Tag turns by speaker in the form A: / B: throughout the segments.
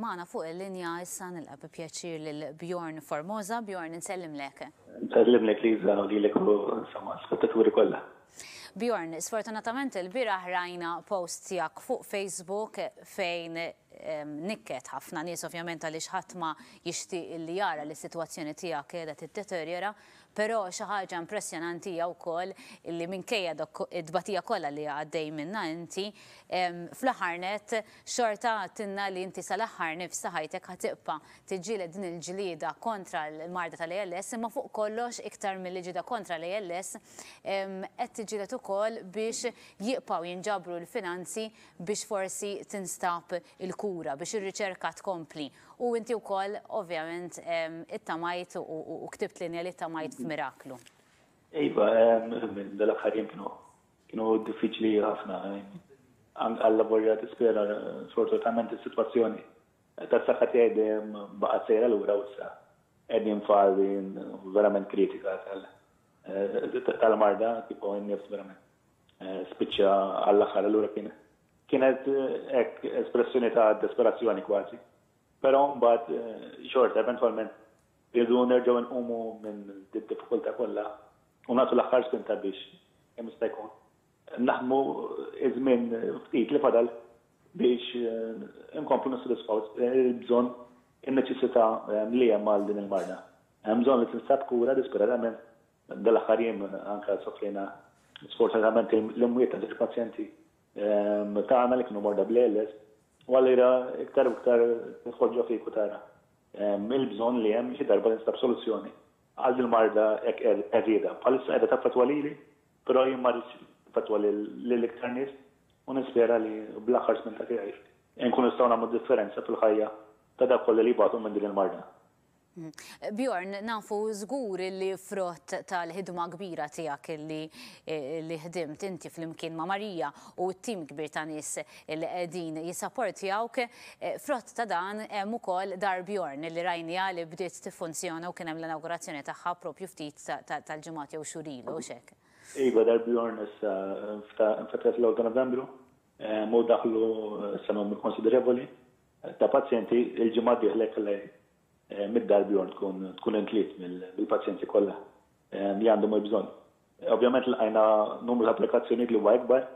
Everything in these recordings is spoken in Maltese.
A: Magħna fuq il-linja issa nilqa' bi pjaċir lil Bjorn Formosa. Bjorn, insellimlek.
B: Nsellimlek Liza u lilek u insomma l-spettaturi kollha.
A: Bjorn, sfortunatament ilbieraħ rajna post tiegħek fuq Facebook fejn nikket ħafna nies ovvjament għaliex ħadd ma jixtieq li jara li s-sitwazzjoni tiegħek qiegħda tiddeterjora, però xi ħaġa impressjonanti hija wkoll li minkejja it-tbatija kollha li għaddej minnha inti, fl-aħħar nett xorta għedtilna li inti sal-aħħar nifs ta' ħajtek ħa tibqa' tiġġieled din il-ġlieda kontra l-marda tal-ALS imma fuq kollox iktar milli ġlieda kontra l-ALS qed tiġġieled ukoll biex jibqgħu jinġabru l-finanzi biex forsi tinstab il-kura, biex ir-riċerka tkompli. U inti wkoll ovvjament ittamajt u ktibt linja li ttamajt f'miraklu.
B: Iva, dal-aħħar jiem kienu kienu diffiċli ħafna. Allavolja tispera sfortunatament is-sitwazzjoni tas-saħħa tiegħi dejjem baqgħet sejra lura u issa qegħdin fażi verament kritika tal-marda, tipo n-nifs verament spiċċa għall-aħħar allura kien kienet hekk espressjoni ta' desperazzjoni kważi. Però mbagħad xorta eventwalment irridu nerġgħu nqumu minn d-diffikultà kollha u nagħtu l-aħħar spinta biex kemm jista' jkun naħdmu iż-żmien ftit li fadal biex inkomplu nissodisfaw il-bżonn in-neċessità li hemm għal din il-marda. Hemm bżonn li tinstab kura disperatament. Dal-aħħar jiem anke sofrejna sfortunatament l-imwiet ta' żewġ pazjenti tagħna li kienu morda bl-ALS u allura iktar u iktar tidħol ġo fik u tara il-bżonn li hemm xi darba tinstab soluzzjoni għal din il-marda hekk qerrieda. Bħalissa qiegħda taffettwa lili, però jien ma rridx taffettwa lil iktar nies u nispera li bl-aħħar spinta tiegħi nkunu nistgħu nagħmlu differenza fil-ħajja ta' dawk kollha li jbatu minn din il-marda.
A: Bjorn, nafu żgur li frott tal-ħidma kbira tiegħek li li ħdimt inti flimkien ma' Marija u t-tim kbir ta' nies li qegħdin jissapportjawk, frott ta' dan hemm ukoll Dar Bjorn li rajniha li bdiet tiffunzjona u kien hemm l-inawgurazzjoni tagħha proprju ftit tal-ġimgħat jew xhur ilu, hux hekk?
B: Iva, Dar Bjorn issa nfetħet l-ewwel ta' Novembru u daħlu issa numru konsiderevoli ta' pazjenti. Il-ġimgħa d-dieħla jkollha mid-Dar Bjorn tkun tkun intliet mill-pazjenti kollha li għandhom il-bżonn. Ovvjament lqajna numru ta' applikazzjonijiet li huwa ikbar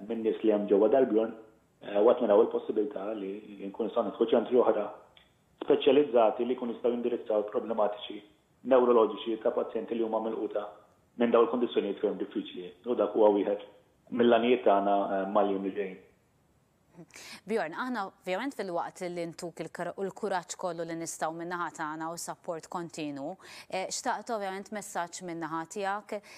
B: minn nies li hemm ġewwa Dar Bjorn u qed naraw il-possibilità li nkunu nistgħu niftħu ċentri oħra speċjalizzati li jkunu jistgħu jindirizzaw problematiċi newroloġiċi ta' pazjenti li huma milquta minn dawn il-kundizzjonijiet ferm diffiċli u dak huwa wieħed mill-għanijiet tagħna mal-jiem li ġejjin.
A: Bjorn, aħna ovvjament filwaqt li ntuk il-kuraġġ kollu li nistgħu min-naħa tagħna u support kontinwu, xtaqt ovvjament messaġġ min-naħa tiegħek,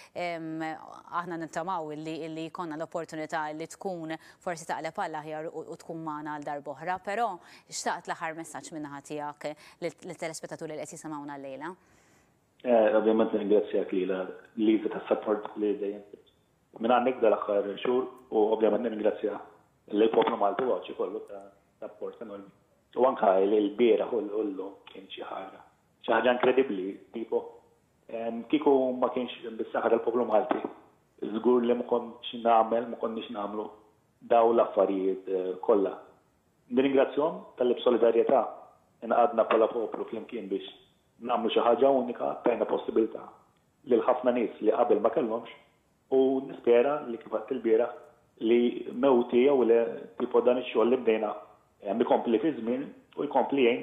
A: aħna nittamaw illi jkollna l-opportunità li tkun forsi taqleb għall-aħjar u tkun magħna għal darb'oħra, però xtaqt l-aħħar messaġġ min-naħa tiegħek lit-telespettaturi li qed jisimgħuna llejla.
B: Ovvjament nirringrazzjak lilha Liza tas-support li dejjem minn għandek dal-aħħar xhur u ovvjament nirringrazzja lill-poplu Malti u Għawdxi kollu ta' sapport enormi. U anka l-bieraħ u llum kien xi ħaġa, xi ħaġa inkredibbli, tipo kieku ma kienx bis-saħħa tal-poplu Malti, żgur li ma kontx nagħmel, ma konniex nagħmlu daw l-affarijiet kollha. Nirringrazzjahom talli b'solidarjetà ingħaqadna bħala poplu flimkien biex nagħmlu xi ħaġa unika, tajna possibilità lil ħafna nies li qabel ma kellhomx u nispera li kif għedt ilbieraħ li mewti jew le tipo dan ix-xogħol li bdejna ikompli fiż-żmien u jkompli jgħin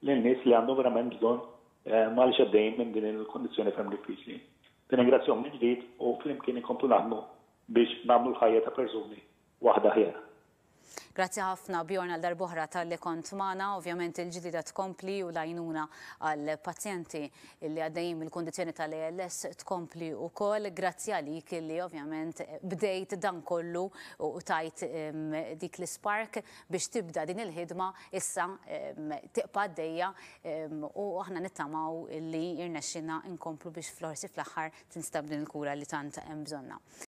B: lil nies li għandhom verament bżonn għaliex għaddejjin minn din il-kundizzjoni ferm diffiċli. Nirringrazzjahom mill-ġdid u flimkien inkomplu naħdmu biex nagħmlu l-ħajja ta' persuni waħda aħjar.
A: Grazzi ħafna Bjorn għal darb'oħra talli kont magħna. Ovvjament il-ġlieda tkompli u l-għajnuna għal pazjenti li għaddejjin mill-kundizzjoni tal-ALS tkompli wkoll. Grazzi għalik li ovvjament bdejt dan kollu u tajt dik l-ispark biex tibda din il-ħidma issa tibqa' għaddejja u aħna nittamaw li jirnexxina nkomplu biex forsi fl-aħħar tinstab din il-kura li tant hemm bżonnha.